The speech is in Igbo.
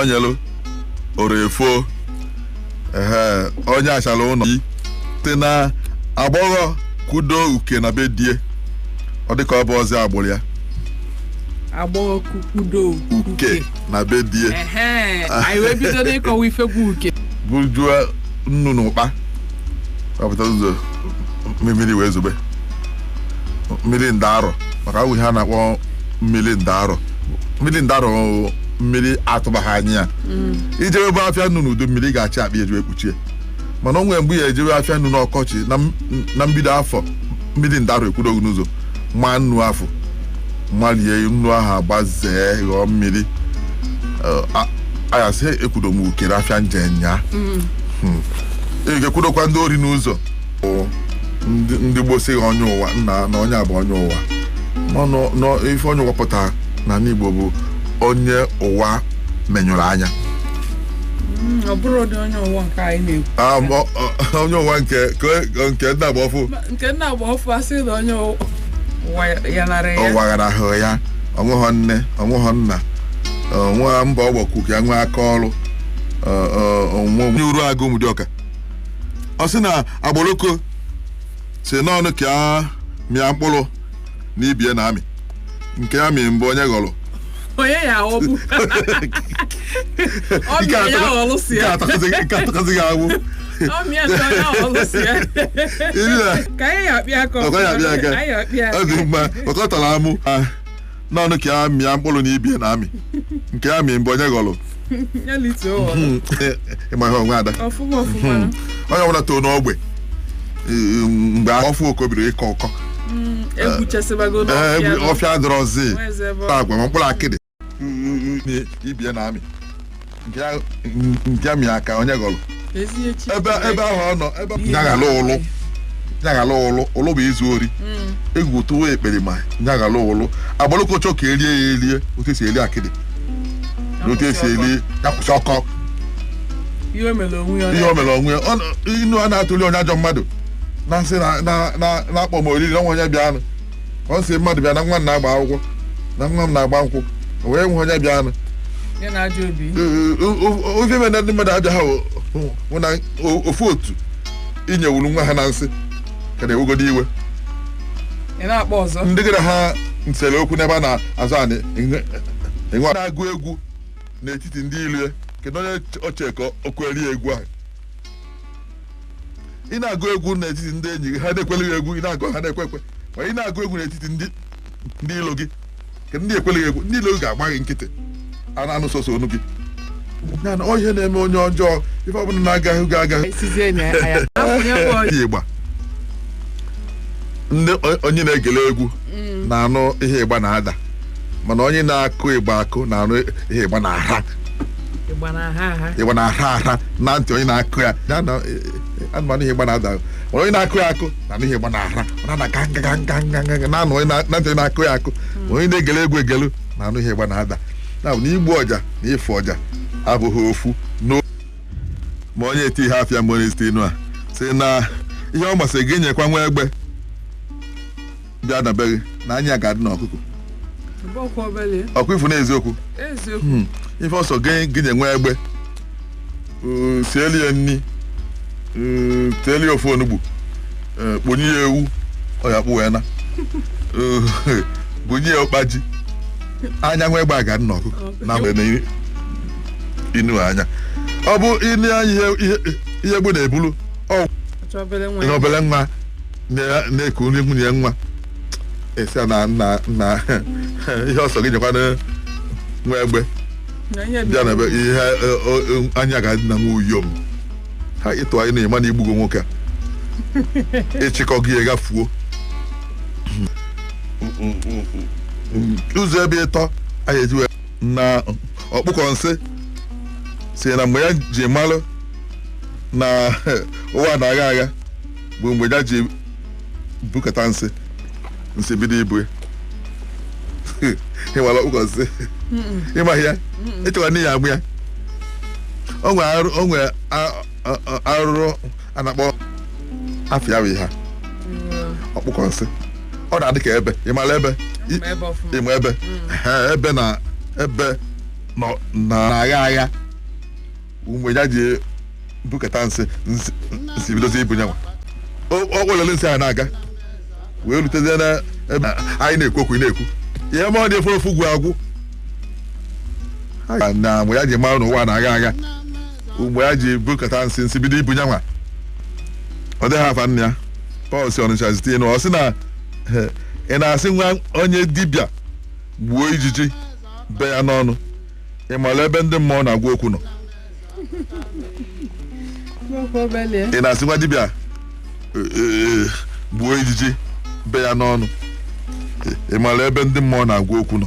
Chinonyelu Orefo, ehe, onye achala ụlọ yi site na agbọghọ kwudo uke na be die, ọ dịka ọ bụ ọzọ agbụrụ ya. Agbọghọ kwudo uke na be die. Ehe, anyị wee bido n'ịkọwa ife bụ uke. Bujuo nnu na ụkpa, wapụta ụzọ mmiri wee zobe mmiri ndarọ, maka awụ ihe a na-akpọ mmiri ndarọ. Mmiri ndarọ bụ mmiri atụbaghị anya ya. Ijebe bụ afịa nnu n'udu mmiri, ị ga-achị akpa ejiwe kpuchie, mana o nwere mgbe ya ejebe afịa nnu n'ọkọchị na mbido afọ, mmiri ndarọ ekwudoghị n'ụzọ ma nnu afọ malie nnu ahụ agbazee ghọọ mmiri. Ayasị ekwudo m ukere afịa nje nya. Ị ga-ekwudokwa ndị ori n'ụzọ bụ ndị gboo sị onye ụwa nna na onye a bụ onye ụwa. Ma ife onye ụwa pụtara n'ala Igbo bụ onye ụwa menyụrụ anya. Ọ bụrụ ụdị onye ụwa nke anyị na-ekwu. Ah, onye ụwa nke ndị agba ọfụ. Nke nna agba ọfụ asị na onye ụwa ya nara ya. Ụwa ghara ahụ ya, ọṅụghọ nne, ọṅụghọ nna, nwa mba ọgbakwu ka ya nwee aka ọrụ. Onye uru agụ ụmụdịọka, ọ sị na agboloko si n'ọnụ ka a mịa mkpụrụ na ibie na amị nke ya mị mbụ onye ghọrọ. Onye ya aghọgbu ọ mịa ya ghọrọ si ya. Nke atọkazi gị agwụ. Ọ mịa nke onye aghọrọ si ya. Iri na ka anyị ya akpịa aka. Ọkọ ya akpịa aka. Anyị akpịa. Ọ dị mma maka ọ tara amụ. Ah, n'ọnụ ka a mịa mkpụrụ na ibie na amị nke ya mị mbụ onye ghọrọ. Ya lituo ghọrọ. Ịma ihe onwe ada. Ọfụma ọfụma. Onye ọbụla too n'ogbe mgbe ọfụ oko bidoro ịkọ ụkọ. Egwu chesibago Ee, n'ọfịa. ọfịa dọrọzi Nweze ebe ọ- agwa ma mkpụrụ akịdị ibie na amị nke ya mị aka onye ghọrọ. Ezi echi. Ebe ahụ ọ nọ ebe nyaghala ụlụ, nyaghala ụlụ, ụlụ bụ izu ori. Egwu tụwa ekpere ma nyaghala ụlụ agbalụkocho ka erie ya erie otu esi eri akịdị na otu esi eri ya kwụsị ọkọ. Ihe o mere onwe ya. Ihe o mere onwe ya. Inu a na-atụli onye ajọ mmadụ na-asị na-akpọ m oriri na nwa onye bịanụ, ọ sị mmadụ bịa na nwa m na-agba akwụkwọ na nwa m na-agba nkwụ, o wee nwe onye bịanụ. Ya na ajọ obi. Ofe mere na ndị mmadụ abịa ha bụ na ofu otu inyewuru nwa ha na nsị ka na-ewegodo iwe. Ị na-akpọ ọzọ. Ndị gịra ha nsere okwu n'ebe a na-azụ anị enwe na-agụ egwu n'etiti ndị ilu ya, kedu onye ochie ka o kwerie egwu ahụ? Ị na-agụ egwu n'etiti ndị enyi gị, ha na-ekwelighị egwu ị na-agụ, ha na-ekwe ekwe. Ma ị na-agụ egwu n'etiti ndị ilo gị, kedu ndị ekwelighị egwu? Ndị ilo gị ga-agba gị nkịtị, a na-anụ sọsọ onu gị. Ya na ọ ihe na-eme onye ọjọọ, ife ọbụla na-agaghị gị agaghị. Esizie na ya afọ ya bụ ọjọọ. Ịgba ndị onye na-egele egwu na-anụ ihe ịgba na-ada, mana onye na-akụ ịgba akụ na-anụ ihe ịgba na-ara. Ịgba na aha aha. Ịgba na-ara ara na ntị onye na-akụ ya, ya na anụmanụ ihe ịgba na-ada, mana onye na-akụ ya akụ na-anụ ihe ịgba na-ara, ọ na-ada ga ga ga ga ga ga na-anụ onye na ntị onye na-akụ ya akụ. Ma onye na-egele egwu egelu na-anụ ihe ịgba na-ada. Ya bụ na igbu ọja na ịfụ ọja abụghị ofu. Ma onye eti ihe afịa mgbe ọ na-esite inu a sị na ihe ọ masịrị gị nyekwa nwa egbe bịa na be gị na anya ga-adị n'ọkụkọ. Ọkwa obele. Ọkwa ifu na eziokwu. Eziokwu. Ife ọsọ gị gị nye nwa egbe, sieli ya nni, teeli ya ofe onugbu, kponye ya ewu ọ ya kpụ wee na bunye ya ụkpa ji, anya nwa egbe a ga-adị n'ọkụkọ na mgbe na inu anya ọ bụ inu anya ihe egbe na-ebulu ọ. Achọ obele nwa. Ihe obere nwa na-eku nri nwunye nwa esi na na na ihe ọsọ gị nyekwana nwa egbe Na ihe bịa na be ihe anya ga-adị na nwa uyom ha ịtụ anyị na ịma na igbugo nwoke a ịchịkọ gị ya gafuo ụzọ ebe ịtọ anyị eji wee na ọkpụkọ nsị si na mgbe ya ji malụ na ụwa na-agha agha bụ mgbe ya ji bukata nsị nsị bido ibu ya. Ịwara ọkpụkọ nsị ịmaghị ya ịchọkwa n'ihi agbụ ya. O nwere arụ, o nwere arụrụ a na-akpọ afịa bụ ihe a ọkpụkọ nsị, ọ na-adị ka ebe ị mara ebe Ma ebe ọfụma. Ịma ebe. Ebe na ebe. na-agha agha mgbe ya ji bukata nsị nsị nsị bidozi ibu nyanwa o welele nsị ahụ na-aga wee rutezie na ebe anyị na-ekwu okwu ị na-ekwu ihe ma ọ dị efe ofu gwu agwụ na mgbe ya ji mara n'ụwa na-agha agha mgbe ya ji bukata nsị nsị bido ibu nyanwa ọ dịghị afa nna ya Pọl si Ọnịcha zite ịnụ ọ sị na ị na-asị nwa onye dibịa gbuo ijiji be ya n'ọnụ ị mara ebe ndị mmụọ na-agwa okwu nọ Okwu obele. Ị na-asị nwa dibịa gbuo ijiji be ya n'ọnụ, ị mara ebe ndị mmụọ na-agwa okwu nọ.